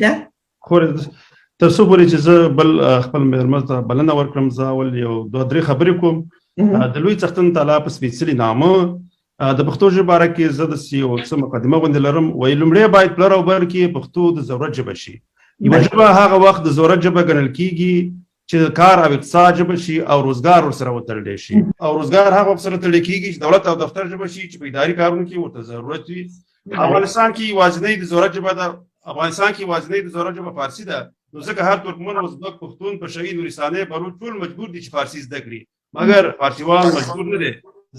ده. خورې، تر څو پورې چې زه بل خپل مېلمه ته بلنه ورکړم، زه اول یو دوه درې خبرې کوم. د لوی څښتن تعالی په سپېڅلي نامه، د پښتو ژبې باره کې زه داسې یو څه مقدمه غوندې لرم. وایي لومړی باید په لر او بر کې پښتو د ضرورت ژبه شي. یوه ژبه هغه وخت د ضرورت ژبه ګڼل کېږي چې د کار او اقتصاد ژبه شي او روزګار ورسره وتړلی شي، او روزګار هغه وخت سره تړل کېږي چې دولت او دفتر ژبه شي چې په اداري کارونو کې ورته ضرورت وي. افغانستان کې یوازینۍ د ضرورت ژبه ده، افغانستان کې یوازینۍ د ضرورت ژبه فارسي ده، نو ځکه هر ترکمن، ازبک، پښتون، پشهيي، نورستاني، بلوچ ټول مجبور دي چې فارسي زده کړي، مګر فارسیوال مجبور نه دی،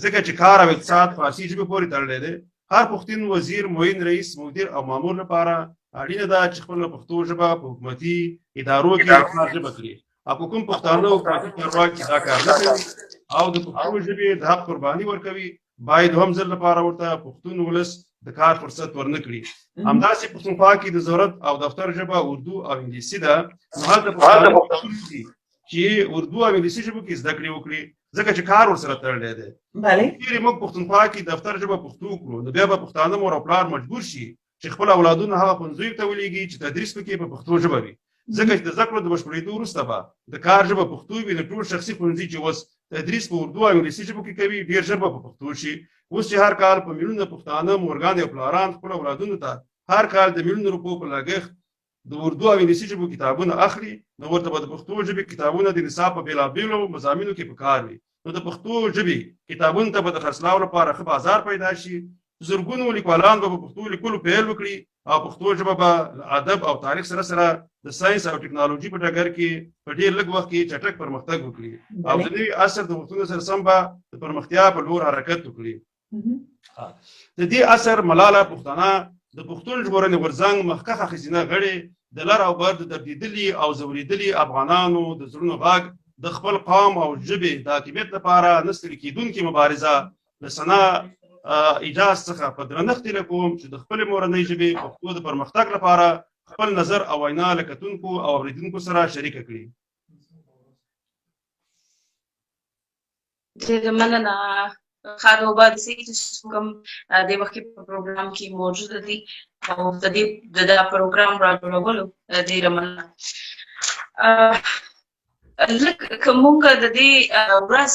ځکه چې کار او اقتصاد فارسي ژبې پورې تړلی دی. هر پښتون وزیر، معین، رئیس، مدیر او مامور لپاره اړینه ده چې خپله پښتو ژبه په حکومتي ادارو کې د کار ژبه کړي، او که کوم پښتانه حکومتي چارواکي دا کار نه کوي او د پښتو ژبې د حق قرباني ورکوي، باید هم ځل لپاره ورته پښتون ولس د کار فرصت ورنکړي. همداسې پښتونخوا کې د ضرورت او دفتر ژبه اردو او انګلیسي ده، نو هلته پښتانه دي چې اردو او انګلیسي ژبو کې زده کړې وکړي، ځکه چې کار ورسره تړلی دی. چېرې موږ پښتونخوا کې دفتر ژبه پښتو کړو، نو بیا به پښتانه مور او پلار مجبور شي چې خپل اولادونه هغه ښوونځیو ته ولیږي چې تدریس پکې په پښتو ژبه وي، ځکه چې د زده کړو د بشپړېدو وروسته به د کار ژبه پښتو وي. نو ټول شخصي ښوونځي چې اوس تدریس په اردو او انګلیسي ژبو کې کوي، ډېر ژر به په پښتو شي. اوس چې هر کال په میلیونونه پښتانه مورګان او پلاران خپل اولادونو ته هر کال د میلیونو روپو په لګښت د اردو او انګلیسي ژبو کتابونه اخلي، نو ورته به د پښتو ژبې کتابونه د نصاب په بېلابېلو مضامینو کې پکار وي، نو د پښتو ژبې کتابونو ته به د خرڅلاو لپاره ښه بازار پیدا شي. زرګونو لیکوالان به په پښتو لیکلو پیل وکړي او پښتو ژبه به له ادب او تاریخ سره سره د ساینس او ټکنالوژي په ډګر کې په ډېر لږ وخت کې چټک پرمختګ وکړي او د نوي عصر د غوښتنو سره سم به د پرمختیا په لور حرکت وکړي. د دې عصر ملاله پښتانه، د پښتون ژغورنې غورځنګ مخکښه ښځینه غړې، د لر او بر د دردېدلي او ځورېدلي افغانانو د زړونو غږ، د خپل قوم او ژبې د حاکمیت لپاره نه ستړي کېدونکې مبارزه، له ثنا اجاز څخه په درنښت هیله کوم چې د خپلې مورنۍ ژبې پښتو د پرمختګ لپاره خپل نظر او وینا له کتونکو او اورېدونکو سره شریکه کړي. ډېره مننه، ښاد او آباد سي چې څوک هم دې وخت کې په پروګرام کې موجود دي او د دې د دا پروګرام را جوړولو ډېره مننه. لږ که مونږ د دې ورځ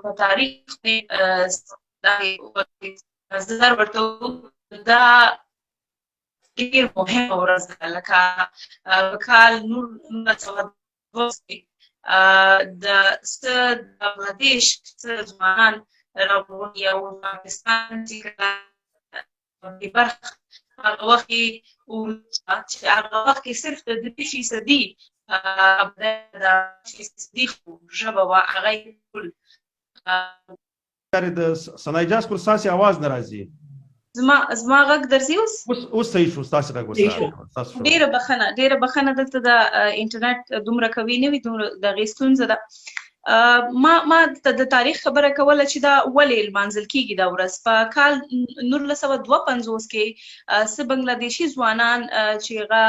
په تاریخ کې نظر ورته، دا ډېر مهمه ورځ ده. لکه په کال 1902 د څه بنګلادیش څه ځوانان راغونډ او پاکستان چې برخه هغه وخت کې، چې هغه وخت کې صرف د 3 فیصدي فیصدي ژبه وه، هغه ټول د ثنا اجاز پر ستاسې اواز نه راځي. زما غږ درځي اوس؟ اوس اوس صحیح شو، ستاسې غږ اوس. ډیره بخنه، ډیره بخنه. دلته د انټرنیټ دومره قوي نه وي، دومره د غي ستونزه ده. ما د تاریخ خبره کوله چې دا ولې لمانځل کیږي دا ورځ. په کال 1952 کې څه بنگلاديشي ځوانان چې هغه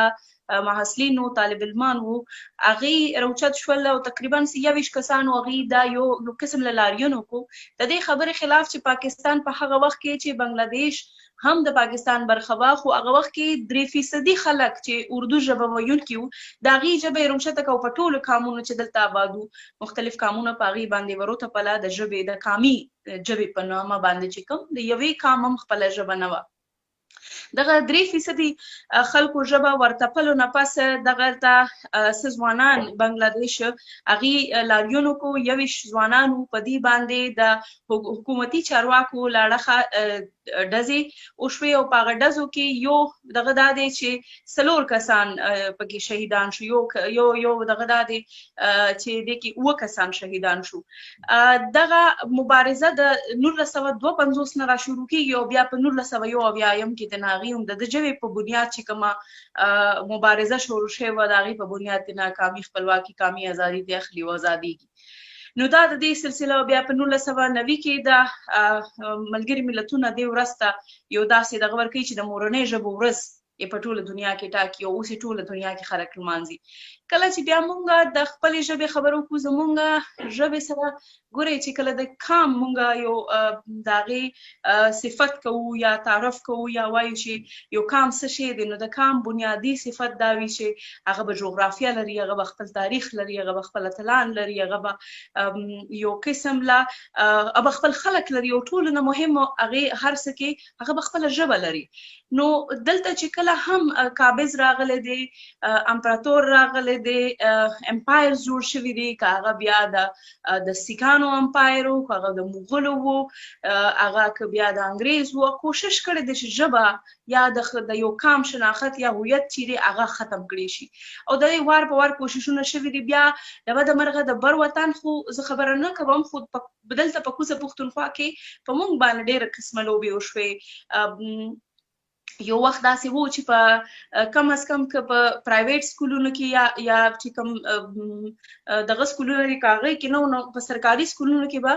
محصلین وو، طالب علمان وو، هغه راوچت شول او تقریبا 21 کسانو هغه دا یو یو قسم له لاریون وکړو د دې خبرې خلاف چې پاکستان په هغه وخت کې چې بنگلاديش هم د پاکستان برخه وه، خو هغه وخت کې 3 فیصدي خلک چې اردو ژبه ویونکي وو، د هغې ژبه یې راوچته کو، په ټولو قامونو چې دلته آباد وو، مختلف قامونه، په هغې باندې وروتپله د ژبې، د قامي ژبې په نامه باندې، چې کوم د یوې قام هم خپله ژبه نه وه. دغه 3 فیصدي خلکو ژبه ورتپلو نه پس دغه ته څه ځوانان بنگلاديش هغه لاریون کو. 21 ځوانانو په دې باندې د حکومتي چارواکو لاړخه ډزې وشوې او په هغه ډزو کې یو دغه دا دی چې څلور کسان پکې شهیدان شو، یو یو یو دغه دا دی چې د کې اوه کسان شهیدان شو. دغه مبارزه د 1952 نه را شروع کیږي او بیا په 1971 کې د ناغي هم د ژبې په بنیاد چې کومه مبارزه شروع شوه و، د هغې په بنیاد د قامي خپلواکي، قامي ازادي د اخلي او ازاديږي. نو دا د دې سلسله بیا په 1990 کې د ملګري ملتونه د ورځ ته یو داسې دغه ورکوي چې د مورنۍ ژبو ورځ. یې په ټوله دنیا کې ټاکي او اوس یې ټوله دنیا کې خلک لمانځي. کله چې بیا مونږ د خپلې ژبې خبرو کوو، زمونږ ژبې سره ګورئ چې کله د کام مونږ یو د هغې صفت کوو یا تعارف کوو یا وایو چې یو کام څه شی دی، نو د کام بنیادي صفت دا وي چې هغه به جغرافیه لري، هغه به خپل تاریخ لري، هغه به خپل اتلان لري، هغه به یو قسم له هغه خپل خلک لري، او ټولو نه مهم هغې هر څه کې هغه به خپله ژبه لري. نو دلته چې کله هم قابض راغلی دی، امپراتور راغلی دی، امپایر جوړ شوی دی، که هغه بیا د سیکانو امپایر و، که هغه د مغولو و، هغه که بیا د انګریز و، کوشش کړی دی چې ژبه یا د یو کام شناخت یا هویت چې دی هغه ختم کړی شي. او د دې وار په وار کوششونه شوي دي. بیا له بده مرغه د بر وطن خو زه خبره نه کوم، خو دلته په کوزه پښتونخوا کې په مونږ باندې ډېره قسمه لوبې وشوې. یو وخت داسې وو چې په کم از کم که په پرایویټ سکولونو کې یا چې کوم دغه سکولونه دي که هغې کې نه وو، نو په سرکاري سکولونو کې به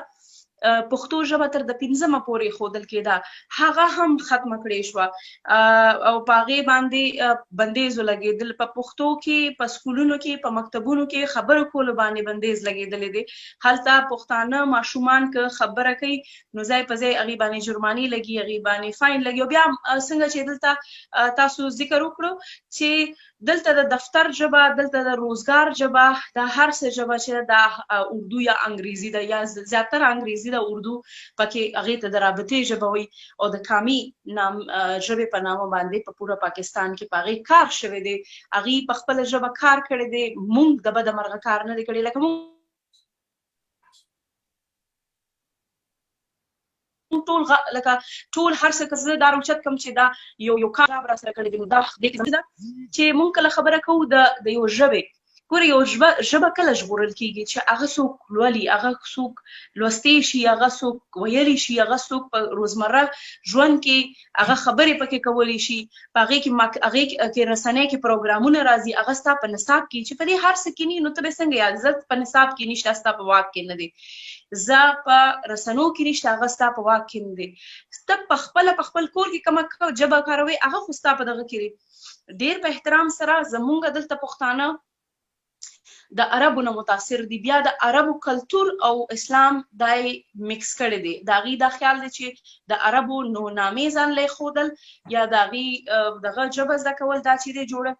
پښتو ژبه تر د پنځمه پورې ښودل کېده، هغه هم ختمه کړې شوه او په هغې باندې بندیز ولګېدل. په پښتو کې په سکولونو کې په مکتبونو کې خبرو کولو باندې بندیز لګېدلی دی. هلته پښتانه ماشومان که خبره کوي نو ځای په ځای هغې باندې جرمانې لګي، هغې باندې فاین لګي. او بیا څنګه چې دلته تاسو ذکر وکړو چې دلته د دفتر ژبه، دلته د روزګار ژبه، د هر څه ژبه چې دا اردو یا انګریزي ده، یا زیاتره انګریزي ده، اردو پکې هغې ته د رابطې ژبه وایي. او د کامي نام ژبې په نامه باندې په پوره پاکستان کې په هغې کار شوی دی، هغې په خپله ژبه کار کړی دی. مونږ د بده مرغه کار نه دی کړی. لکه مونږ ټول لکه ټول هر څه که زه دا راوچت کړم چې دا یو کار را سره کړی دی، نو دا دې کې ده چې مونږ کله خبره کوو د یو ژبې، ګوره یو ژبه کله ژغورل کېږي چې هغه څوک لولي، هغه څوک لوستی شي، هغه څوک ویلی شي، هغه څوک په روزمره ژوند کې هغه خبرې پکې کولی شي، په هغې کې هغې کې رسنۍ کې پروګرامونه راځي، هغه ستا په نصاب کې چې په دې هر څه کې نی، نو ته به څنګه یاد؟ زه په نصاب کې نشته، ستا په واک کې نه دی. زه په رسنو کې نشته، هغه ستا په واک کې نه دی. ته په خپله په خپل کور کې کومه ژبه کاروې، هغه خو ستا په دغه کې دی. ډېر په احترام سره زمونږ دلته پښتانه د عربو نه متاثر دي، بیا د عربو کلتور او اسلام دای مکس کړی دی. د هغې دا خیال دی چې د عربو نو نامې ځان له ښودل یا د هغې دغه ژبه زده کول دا چې دی جوړه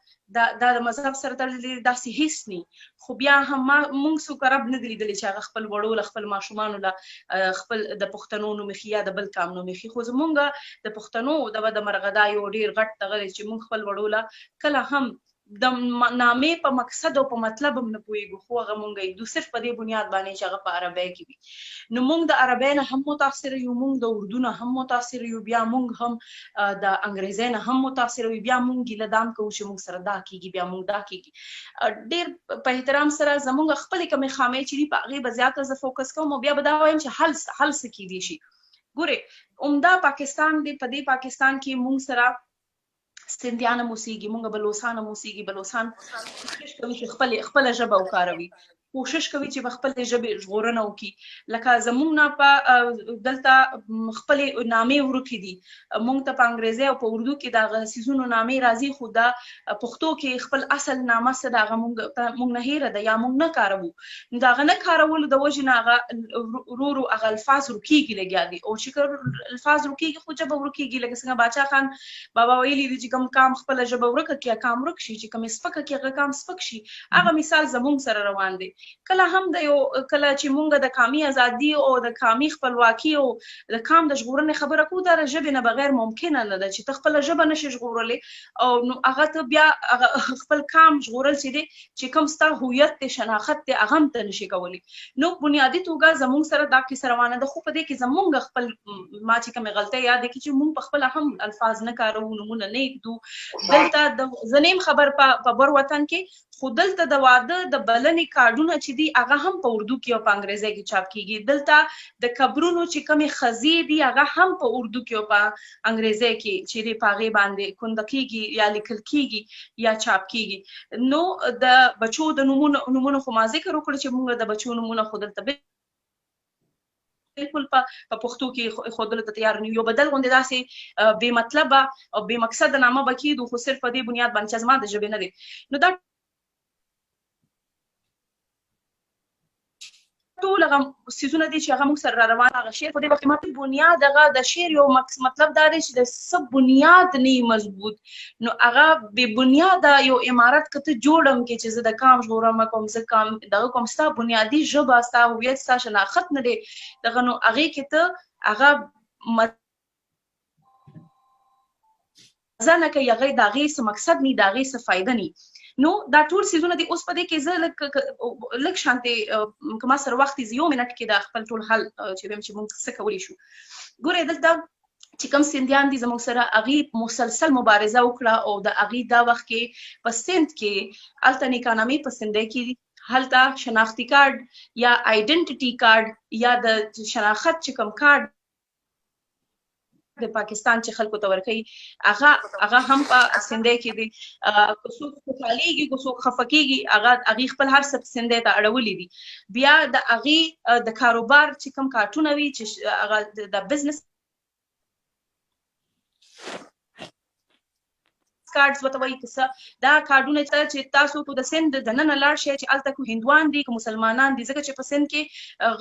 دا د مذهب سره تړلې دی، داسې هیڅ نی. خو بیا هم مونږ څوک عرب نه دی لیدلی چې هغه خپل وړو له خپل ماشومانو له خپل د پښتنو نوم ایښي یا د بل کام نوم ایښي. خو زمونږ د پښتنو د بده مرغه دا یو ډېر غټ دغه دی چې مونږ خپل وړو له کله هم د نامې په مقصد او په مطلب هم نه پوهېږو، خو هغه مونږ ږدو صرف په دې بنیاد باندې چې هغه په عربۍ کې وي. نو مونږ د عربۍ نه هم متاثر یو، مونږ د اردو نه هم متاثر یو، بیا مونږ هم د انګریزۍ نه هم متاثر یو، بیا مونږ ګیله دام کوو چې مونږ سره دا کېږي، بیا مونږ دا کېږي. ډېر په احترام سره زمونږ خپلې کومې خامۍ چې دي په هغې به زیاته زه فوکس کوم، او بیا به دا وایم چې حل څه کېدی شي. ګورې عمده پاکستان دی، په دې پاکستان کې مونږ سره سندیان هم اوسېږي، مونږ بلوڅان هم اوسېږي. بلوڅان کوشش کوي چې خپله ژبه وکاروي، کوشش کوي چې په خپلې ژبې ژغورنه وکړي. لکه زمونږ نه په دلته خپلې نامې ورکې دي، مونږ ته په انګریزۍ او په اردو کې د هغه څیزونو نامې راځي، خو دا پښتو کې خپل اصل نامه څه ده هغه مونږ نه هېره ده یا مونږ نه کاروو. نو د هغه نه کارولو د وجې نه هغه ورو ورو هغه الفاظ ورکېږي لګیا دي، او چې الفاظ ورکېږي خو ژبه ورکېږي. لکه څنګه باچا خان بابا ویلي دي چې کوم کام خپله ژبه ورکه کړي هغه کام ورک شي، چې کوم یې سپکه کړي هغه کام سپک شي. هغه مثال زمونږ سره روان دی. کله هم د یو کله چې مونږ د کامي ازادي او د کامي خپلواکي او د کام د ژغورنې خبره کوو، دا د ژبې نه بغیر ممکنه نه ده چې ته خپله ژبه نشې ژغورلی، او نو هغه ته بیا هغه خپل کام ژغورل چې دی چې کوم ستا هویت دی، شناخت دی، هغه هم ته نشې کولی. نو بنیادي توګه زمونږ سره دا کیسه روانه ده. خو په دې کې زمونږ خپل ما چې کومې غلطۍ یادې کړي چې مونږ په خپله هم الفاظ نه کاروو، نومونه نه ږدو. دلته د زه نه یم خبر په بر وطن کې، خو دلته د واده د بلنې کارډونه چې دي هغه هم په اردو کې او په انګریزۍ کې چاپ کیږي. دلته د قبرونو چې کومې ښځې دي هغه هم په اردو کې او په انګریزۍ کې چې دی په هغې باندې کونده کیږي یا لیکل کیږي یا چاپ کیږي. نو د بچو د نومونو خو ما ذکر وکړ چې موږ د بچو نومونه خو دلته بالکل په پښتو کې خودلو ته تیار نه یو بدل غوندې داسې بې مطلب او بې مقصد نامه به کېدو، خو صرف په دې بنیاد باندې چې زما د ژبې نه دی. نو دا ټول هغه څیزونه دي چې هغه موږ سره را روان. هغه شعر په دې وخت کې بنیاد، هغه د شعر یو مطلب دا دی چې د څه بنیاد نه مضبوط، نو هغه بې بنیاده یو عمارت که ته جوړم کې چې زه د کام ژغورم کوم، زه کام دغه کوم، ستا بنیادي ژبه، ستا هویت، ستا شناخت نه دی دغه، نو هغې کې ته هغه مزه نه کوي، هغه د هغې څه مقصد نه، د هغې څه فایده نه. نو دا ټول څیزونه دي. اوس په دې کې زه لږ لږ شانتې که ما سره وخت یو منټ کې دا خپل ټول حل چې وایم چې موږ څه کولی شو. ګورئ، دلته چې کوم سندیان دي زموږ سره، هغې مسلسل مبارزه وکړه او د هغې دا وخت کې په سند کې هلته نیکانامې په سندۍ کې دي، هلته شناختي کارت یا آیډنټیټي کارت یا د شناخت چې کوم کارت د پاکستان چې خلکو ته ورکوي، هغه هم په سندۍ کې دی. که څوک خوشحالېږي، که څوک خفه کېږي، هغه هغې خپل هر څه سندۍ ته اړولي دي. بیا د هغې د کاروبار چې کوم کارتونه وي، چې هغه د بزنس کارډز ورته وایي، که څه دا کارډونه چې تاسو په د سند دننه لاړ شئ چې هلته کو هندوان دي که مسلمانان دي، ځکه چې په سند کې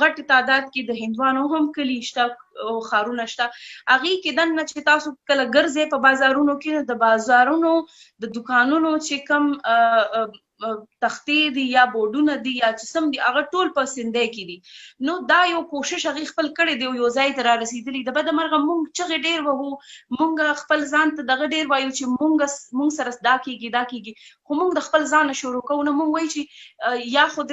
غټ تعداد کې د هندوانو هم کلي شته او ښارونه شته، هغې کې دننه چې تاسو کله ګرځئ په بازارونو کې، د بازارونو د دکانونو چې کوم تختې دي یا بورډونه دي یا چې سم دي، هغه ټول په سندۍ کې دي. نو دا یو کوشش هغې خپل کړی دی او یو ځای ته را رسېدلي. د بده مرغه مونږ چغې ډېر وهو، مونږ خپل ځان ته دغه ډېر وایو چې مونږ سره دا کېږي دا کېږي، خو مونږ د خپل ځان نه شروع کوو نه. مونږ وایو چې یا خو د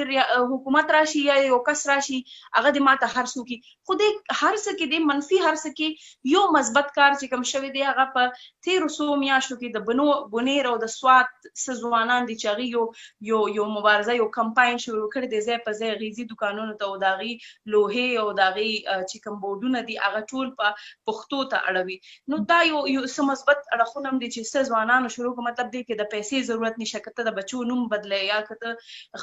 حکومت راشي یا یو کس راشي هغه دې ماته هر څه وکړي، خو دې هر څه کې، دې منفي هر څه کې یو مثبت کار چې کوم شوی دی، هغه په تېرو څو میاشتو کې د بنو بونیر او د سوات څه ځوانان دي چې هغې یو یو یو مبارزه، یو کمپاین شروع کړی دی. ځای په ځای غیزي دکانونو ته او د هغې لوحې او د هغې چې کوم بورډونه دي هغه ټول په پښتو ته اړوي. نو دا یو یو څه مثبت اړخونه هم دي چې څه ځوانانو شروع کړو. مطلب دی کې د پیسې ضرورت نشته، که ته د بچو نوم بدلې یا که ته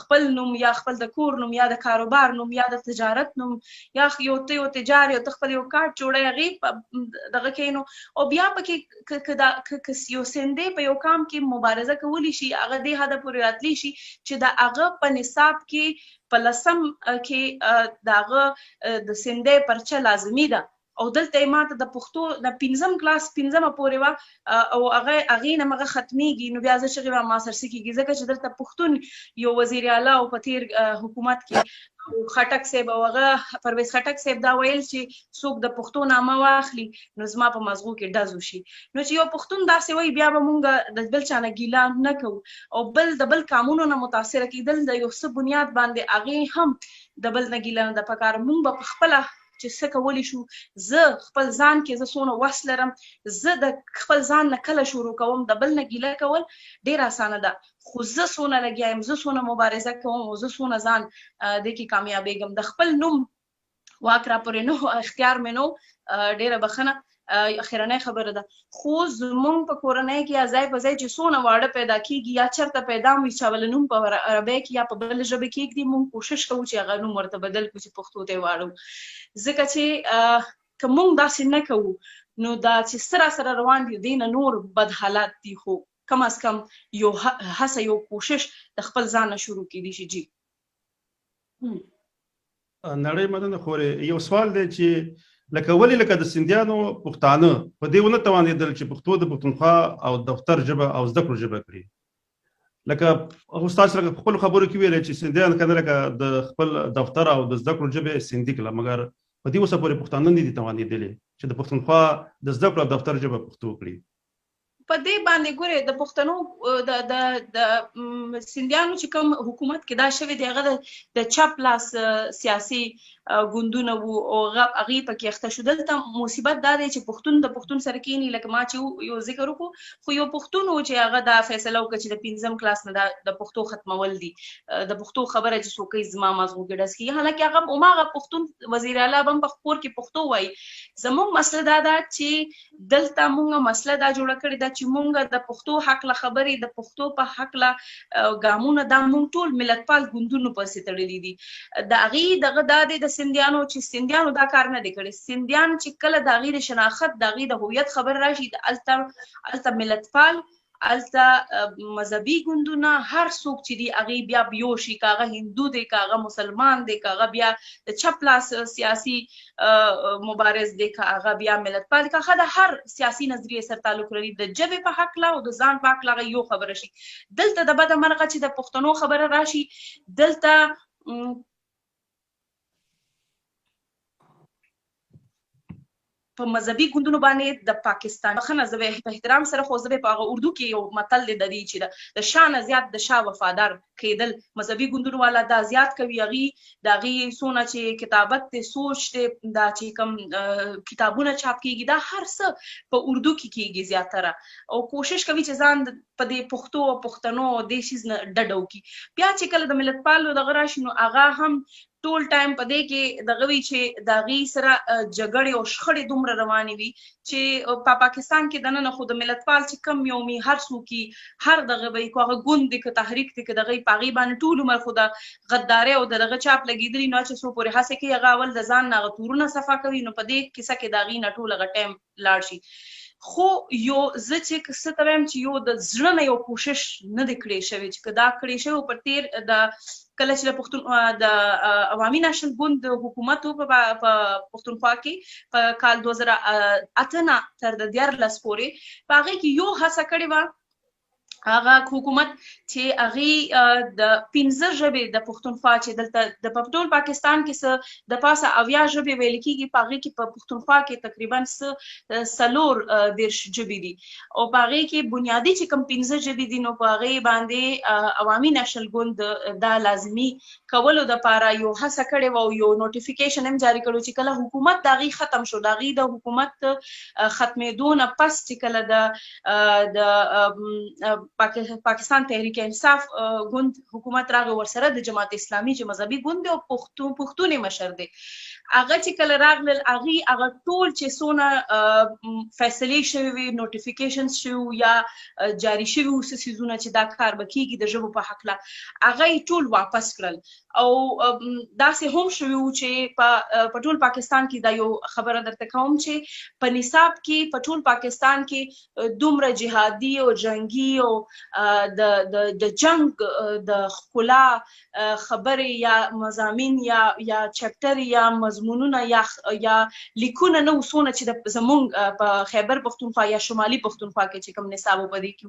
خپل نوم یا خپل د کور نوم یا د کاروبار نوم یا د تجارت نوم یا یو ته یو تجار یو ته خپل یو کارت جوړوې، هغې دغه کوې. نو او بیا پکې که دا که یو سندې په یو کام کې مبارزه کولی شي، هغه دې حده پورې راتلی شي چې د هغه په نصاب کې په لسم کې د هغه د سندې پرچه لازمي ده. او دلته یې ماته د پښتو د پنځم کلاس پنځمه پورې وه او هغه هغې نه مغه ختمیږي، نو بیا زه چغې وم ما سره څه کېږي؟ ځکه چې دلته پښتون یو وزیر اعلی او په تیر حکومت کې خټک صاحب او هغه پرویز خټک صاحب دا ویل چې څوک د پښتو نامه واخلي نو زما په مزغو کې ډز وشي. نو چې یو پښتون داسې وایي، بیا به مونږ د بل چا نه ګیله نه کوو. او بل د بل کامونو نه متاثره کېدل د یو څه بنیاد باندې هغې هم د بل نه ګیله نه ده پکار. مونږ به په خپله چې څه کولی شو، زه خپل ځان کې زه څونه وس لرم، زه د خپل ځان نه کله شروع کوم. د بل نه ګیله کول ډېر اسانه ده، خو زه څونه لګیا یم، زه څونه مبارزه کوم او زه څونه ځان دې کې کامیابېږم. د خپل نوم واک را پورې نو اختیار مې نو. ډېره بخښنه، اخرنۍ خبره ده، خو زمونږ په کورنۍ کې یا ځای په ځای چې څونه واړه پیدا کیږي یا چرته پیدا وي، چا ول نوم په عربۍ کې یا په بل ژبه کې کېږدي، مونږ کوشش کوو چې هغه نوم ورته بدل کړو چې پښتو ته یې واړوو، ځکه چې که مونږ داسې نه کوو نو دا چې څه را سره روان دي دې نه نور بد حالات دي. خو کم از کم یو هڅه، یو کوشش د خپل ځان نه شروع کېدی شي. جی. نړۍ مننه خورې. یو سوال دی چې لکه ولې لکه د سندیانو پښتانه په دې ونه توانېدل چې پښتو د پښتونخوا او دفتر ژبه او زده کړو ژبه کړي؟ لکه استاد سره په خپلو خبرو کې ویل چې سندیان کنه لکه د خپل دفتر او د زده کړو ژبه سندي کړه، مګر په دې اوسه پورې پښتانه نه دي توانېدلي چې د پښتونخوا د زده کړو او دفتر ژبه پښتو کړي. په دې باندې ګوره، د پښتنو د د د سندیانو چې کوم حکومت کې دا شوی دی، هغه د چپ لاس سیاسي ګوندونه وو او هغې پکې اخته شو. دلته مصیبت دا دی چې پښتون د پښتون سره کینی، لکه ما چې یو ذکر وکړو، خو یو پښتون و چې هغه دا فیصله وکړه چې د پنځم کلاس نه دا د پښتو ختمول دي. د پښتو خبره چې څوک کوي زما مازغو کې ډز کېږي، حالانکه هغه هماغه پښتون وزیر اعلی به هم په کور کې پښتو وایي. زموږ مسله دا ده چې دلته موږ مسله دا جوړه کړې ده. چې مونږ د پښتو حق له خبرې، د پښتو په حق له ګامونه، دا مونږ ټول ملتپال ګوندونو پسې تړلي دي. د هغې دغه دا دی د سندیانو چې سندیانو دا کار نه دی کړی. سندیان چې کله د هغې د شناخت، د هغې د هویت خبره راشي، هلته ملتپال، هلته مذهبي ګوندونه، هر څوک چې دي هغې بیا یو شي، که هغه هندو دی، که هغه مسلمان دی، که هغه بیا د چپ لاس سیاسي مبارز دی، که هغه بیا ملتپال دی، که هغه د هر سیاسي نظریې سره تعلق لري، د ژبې په هکله او د ځان په هکله هغه یو خبره شي. دلته د بده مرغه چې د پښتنو خبره راشي، دلته په مذهبي ګوندونو باندې د پاکستان بخښنه، زه به په احترام سره، خو زه به په هغه اردو کې یو متل دی د دې چې د شاه نه زیات د شاه وفادار کېدل مذهبي ګوندونو والا دا زیات کوي. هغې د هغې څونه چې کتابت دی، سوچ دی، دا چې کوم کتابونه چاپ کیږي، دا هر څه په اردو کې کیږي زیاتره، او کوشش کوي چې ځان په دې پښتو او پښتنو دې څیز نه ډډه وکړي. بیا چې کله د ملتپالو دغه راشي، نو هغه هم ټول ټایم په دې کې دغه وي چې د هغې سره جګړې او شخړې دومره روانې وي چې په پاکستان کې دننه خو د ملتپال چې کم یو می هر څوک هر دغه به کو هغه ګوند دی که تحریک دی که دغه په هغې باندې ټول عمر خو د غدارۍ او د دغه چاپ لګېدلي، نو چې څو پورې هڅه کوي هغه اول د ځان نه هغه تورونه صفا کوي، نو په دې کیسه کې د هغې نه ټول هغه ټایم لاړ شي. خو یو زه چې څه ته وایم چې یو د زړه نه یو کوشش نه دی کړی شوی، چې که دا کړی شوی په تیر د کله چې د پښتون د عوامي نېشنل ګوند حکومت په پښتونخوا کې په کال 2008 نه تر د 13 پورې، په هغې کې یو هڅه کړې وه هغه حکومت چې هغې د 5 ژبې د پښتونخوا چې دلته د په ټول پاکستان کې څه د پاسه 70 ژبې ویل کېږي، په هغې کې په پښتونخوا کې تقریبا څه 34 ژبې دي، او په هغې کې بنیادي چې کوم 5 ژبې دي، نو په هغې باندې عوامي نېشنل ګوند دا لازمي کولو دپاره یو هڅه کړې وه او یو نوټیفیکیشن هم جاري کړو چې کله حکومت د هغې ختم شو، د هغې د حکومت ختمېدو نه پس چې کله د پاکستان تحریک انصاف ګوند حکومت راغی، ورسره د جماعت اسلامي چې مذهبي ګوند دی او پښتوني مشر دی، هغه چې کله راغلل هغې هغه ټول چې څونه فیصلې شوې وې، نوټیفیکیشنز شوي یا جاري شوي وو څه څیزونه چې دا کار به کېږي د ژبو په هکله، هغه یې ټول واپس کړل. او داسې هم شوي وو چې په ټول پاکستان کې دا یو خبره درته کوم چې په نصاب کې په ټول پاکستان کې دومره جهادي او جنګي او د د جنګ د ښکلا خبرې یا مضامین یا چپټر یا مضمونونه یا لیکونه نه وو څونه چې زمونږ په خیبر پښتونخوا یا شمالي پښتونخوا کې چې کوم نصاب په دې کې.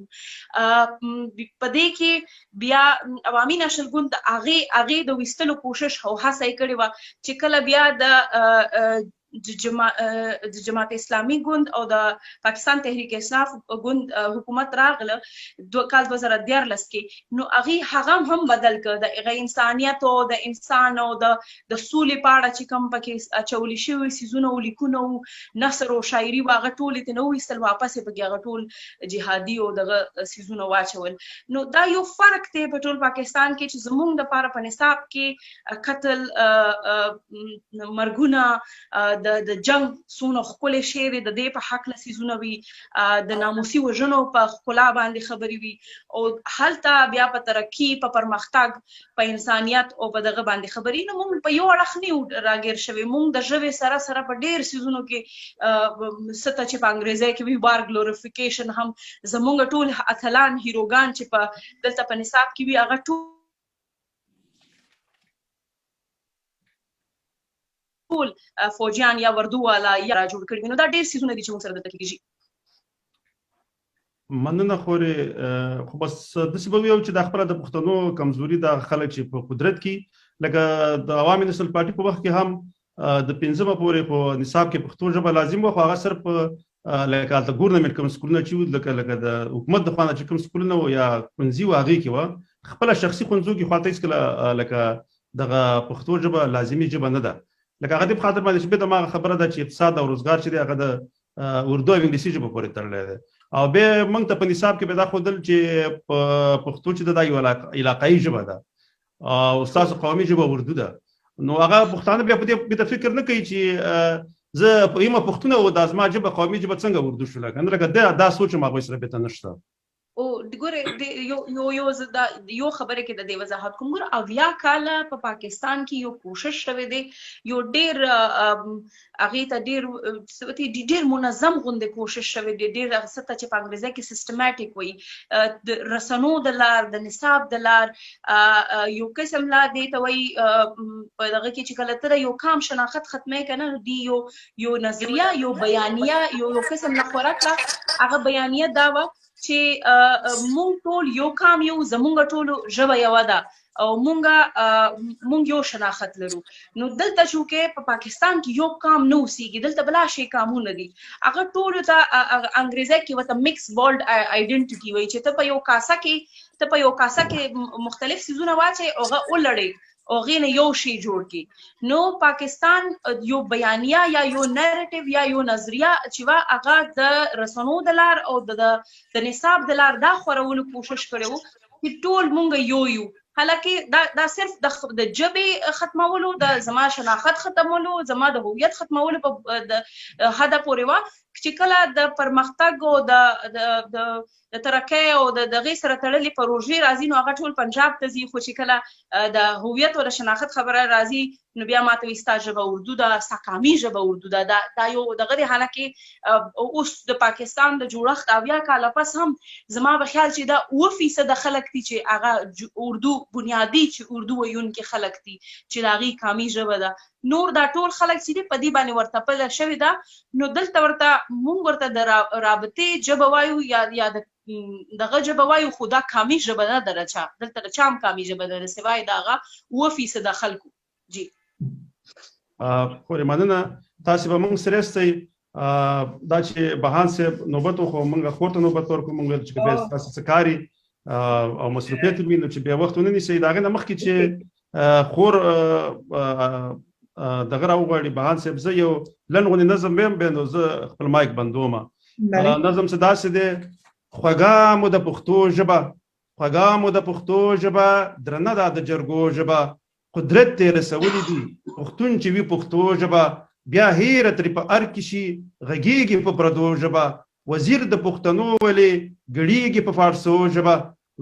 په دې کې بیا عوامي نېشنل ګوند هغې د ویستلو کوشش او هڅه یې کړې وه چې کله بیا د جماعت اسلامي ګوند او د پاکستان تحریک انصاف ګوند حکومت راغله کال 2013 کې، نو هغې هغه هم بدل کړ، د هغه انسانیت او د انسان او د سولې په اړه چې کوم پکې اچول شوي څیزونه او لیکونه او نثر او شاعري وه، هغه ټول یې ترې وویستل، واپس یې پکې هغه ټول جهادي او دغه څیزونه واچول. نو دا یو فرق دی په ټول پاکستان کې چې زمونږ دپاره په نصاب کې قتل، مرګونه، د جنگ څونه ښکلې شعر د دې په هکله څیزونه وي، د ناموسي وژنو په ښکلا باندې خبرې وي، او هلته بیا په ترقي، په پرمختګ، په انسانیت او په دغه باندې خبرې. نو موږ په یو اړخ نه یو راګیر شوي، موږ د ژبې سره سره په ډېر څیزونو کې څه ته چې په انګریزۍ کې وي وار ګلوریفیکیشن، هم زموږ ټول اتلان هیروګان چې په دلته په نصاب کې وي هغه ټول فوجیان یا وردو والا یا را جوړ کړي. نو دا ډېر څیزونه دي چې موږ سره دلته کېږي. مننه خورې. خو بس داسې به ویو چې دا خپله د پښتنو کمزوري دا خلک چې په قدرت کې، لکه د عوامي نېشنل پارټي په وخت کې هم د 5مه پورې په نصاب کې پښتو ژبه لازم وه، خو هغه صرف لکه هلته ګورنمنټ کوم سکولونه چې وو، لکه د حکومت د خوا نه چې کوم سکولونه وو یا ښوونځي وو هغې کې وه، خپله شخصي ښوونځو کې خو هلته هېڅکله لکه دغه پښتو ژبه لازمي ژبه نه ده. لکه هغه دې په خاطر باندې چې بېرته هماغه خبره ده چې اقتصاد او روزګار چې دی هغه د اردو او انګلیسي ژبو پورې تړلی دی، او بیا موږ ته په نصاب کې به دا ښودل چې په پښتو چې ده دا یوه علاقایي ژبه ده او ستاسو قومي ژبه اردو ده. نو هغه پښتانه بیا په دې بېرته فکر نه کوي چې زه یمه پښتون او دا زما ژبه قومي ژبه څنګه اردو شوله کنه؟ لکه دا سوچ ما غوښ سره به نشته. او ګوره، یو یو یو زه دا یو خبره کې د دې وضاحت کوم. ګوره، 70 کاله په پاکستان کې یو کوشش شوی دی، یو ډیر هغې ته ډیر ډیر منظم غوندې کوشش شوی دی، ډیر هغه څه ته چې په انګریزي کې سیستماتیک وایي، د رسنو د لار، د نصاب د لار، یو قسم لا دی ته وایي په دغه کې چې کله ته یو کام شناخت ختمه کنه، دی یو یو نظریه، یو بیانیه، یو یو قسم له خوراک. هغه بیانیه دا وه چې مونږ ټول یو کام یو، زمونږ ټولو ژبه یوه ده او مونږ یو شناخت لرو. نو دلته چې په پاکستان کې یو کام نه اوسېږي، دلته بلا شی کامونه دي، هغه ټولو ته انګریزي کې ورته mixed world identity وایي، چې ته په یو کاسه کې مختلف سیزونه واچي او هغه ولړي او غینه یو شی جوړ کی. نو پاکستان یو بیانیه یا یو narrative یا یو نظریه چې وا هغه د رسنو د لار او د نصاب د لار دا خورولو کوشش کړو چې ټول مونږ یو یو. حالکه دا صرف د ژبې ختمولو، د زما شناخت ختمولو، زما د هویت ختمولو په حد پورې وا، چې کله د پرمختګ او د د د د ترقۍ او د دغې سره تړلې پروژې راځي، نو هغه ټول پنجاب ته ځي، خو چې کله د هویت او د شناخت خبره راځي، نو بیا ماته وي ستا ژبه اردو ده، ستا قامي ژبه اردو ده. دا یو دغه دی. حالکه اوس د پاکستان د جوړښت 70 کاله پس هم زما په خیال چې دا 7% خلک دي چې هغه اردو بنیادي چې اردو ویونکي خلک دي چې د هغې قامي ژبه ده. نور دا ټول خلک چې دي، په دې باندې ورته پله شوې ده. نو دلته ورته مونږ ورته د رابطې ژبه وایو یا د دغه ژبه وایو، خو دا قامي ژبه نه ده. چا دلته د چا هم قامي ژبه ده سوای د هغه 7% خلکو جی. خورې مننه، تاسو به موږ سره یاستئ. دا چې بهان صاحب نوبت، خو موږ خور ته نوبت ورکړو. موږ ویل چې بیا تاسو څه کاری او مصروفیت وي، نو چې بیا وخت ونه نیسئ. د هغې نه مخکې چې خور دغه راوغواړي بهان صاحب، زه یو لنډ غوندې نظم ویم، بیا نو زه خپل مایک بندوم. نظم څه داسې دی: خوږه مو د پښتو ژبه، خوږه مو د پښتو ژبه، درنه ده د جرګو ژبه، قدرت ته رسولي دي پښتون چې وي پښتو ژبه، بیا هیره ترې په ارګ کې شي، غږیږي په پردو ژبه، وزیر د پښتنو ولې ګړیږي په فارسو ژبه،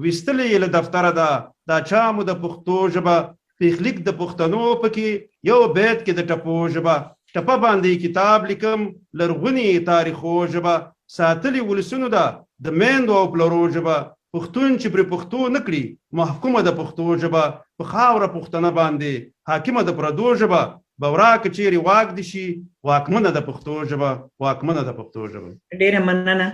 ویستلې یې له دفتره ده دا چا مو د پښتو ژبه، پیښلیک د پښتنو پکې یو بیت کې د ټپو ژبه، ټپه باندې کتاب لیکم لرغوني تاریخو ژبه، ساتلي ولسونو ده د میندو او پلرو ژبه، پښتون چې پرې پښتو نه کړي محکومه د پښتو ژبه، په خاوره پښتنه باندې حاکمه د پردو ژبه، بورا که چیرې واک دي شي واکمنه د پښتو ژبه، واکمنه د پښتو ژبه. ډیره مننه.